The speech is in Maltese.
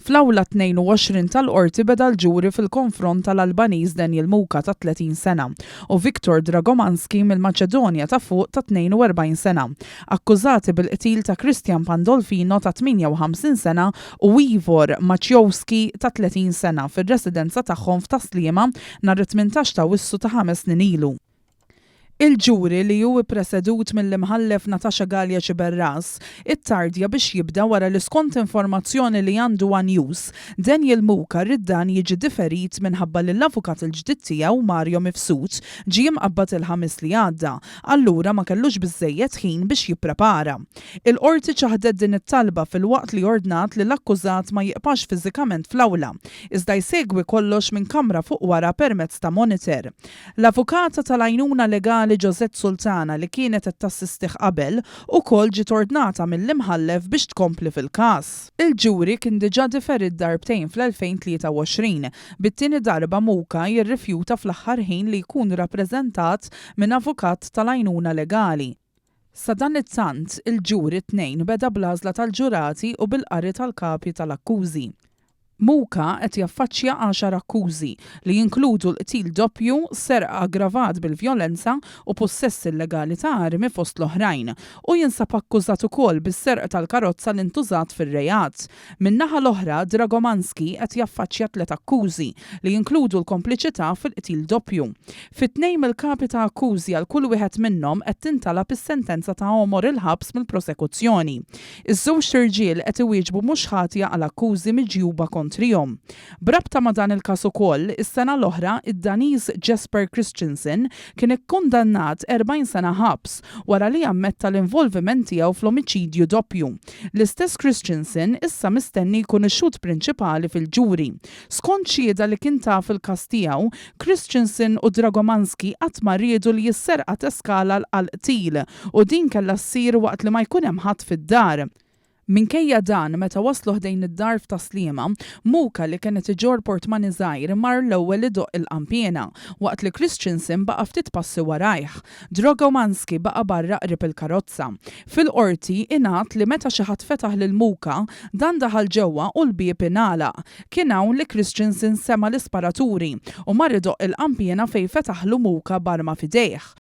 Fl-Awla 22 tal-Qorti beda l-ġuri fil-konfront tal-Albaniż Daniel Muka ta' 30 sena u Viktor Dragomanski mill-Maċedonja ta' Fuq ta' 42 sena, akkużati bil-qtil ta' Christian Pandolfino ta' 58 sena u Ivor Maciejowski ta' 30 sena fir-residenza tagħhom f'Tas-Sliema nhar it-18 t'Awwissu ta' ħames snin ilu. Il-ġuri, li hu ppresedut mill-Imħallef Natasha Galea Sciberras, ittardja biex jibda wara li skont informazzjoni li għandu one News, Daniel Muka ried dan jiġi diferit minħabba li l-avukat il-ġdid tiegħu, Mario Mifsud, ġie imqabbad il-Ħamis li għadda, allura ma kellux biżżejjed ħin biex jipprepara. Il-Qorti ċaħdet din it-talba filwaqt li ordnat li l-akkużat ma jiqpax fiżikament fl-awla, iżda jsegwi kollox minn kamra fuq wara permezz ta' monitor. L-avukata tal-għajnuna legali Josette Sultana li kienet qed tassistih qabel, ukoll ġiet ordnata mill-Imħallef biex tkompli fil-każ. Il-ġuri kien diġà diferit darbtejn fl-2023, bit-tieni darba Muka jirrifjuta fl-aħħar ħin li jkun rappreżentat minn avukat tal-għajnuna legali. Sadanittant, il-ġuri t-Tnejn beda bl-għażla tal-ġurati u bil-qari tal-kapi tal-akkużi. Muka qed jaffaċċja għaxar akkużi, li jinkludu l-qtil doppju, serq aggravat bil-vjolenza u pussess illegali ta' armi fost l-oħrajn. Hu jinsab akkużat ukoll bis-serq tal-karozza li ntużat fir-reat. Min-naħa l-oħra, Dragomanski qed jaffaċċja tliet akkużi, li jinkludu l-kompliċità fil-qtil doppju. Fi tnejn mill-kapi ta' akkużi għal kull wieħed minnhom qed tintalab is-sentenza ta' għomor il-ħabs mill-prosekuzzjoni. Iż-żewġt irġiel qed iwieġbu mhux ħatja għal akkużi miġjuba kontrihom. B'rabta ma' dan il-każ ukoll, is-sena l-oħra, id-Daniż Jesper Christensen kien ikkundannat 40 sena ħabs wara li ammetta l-involviment tiegħu fl-omiċidju doppju. L-istess Christensen issa mistenni jkun ix-xhud prinċipali fil-ġuri. Skont xhieda li kien ta fil-każ tiegħu, Christensen u Dragomanski qatt ma riedu li s-serqa teskala għal qtil u din kellha ssir waqt li ma jkun hemm ħadd fid-dar. Minkejja dan, meta waslu ħdejn id-dar f'Tas-Sliema, Muka li kien qed iġorr portmani żgħir mar l-ewwel idoqq il-qanpiena, waqt li Christensen baqa' ftit passi warajh. Drogomanski baqa' barra qrib il-karozza. Fil-Qorti, ingħad li meta xi ħadd fetaħ lil Muka, dan daħal ġewwa u l-bieb ingħalaq. Kien hawn li Christensen sema' l-isparaturi u mar idoqq il-qanpiena fejn fetaħlu Muka b'arma f'idejh.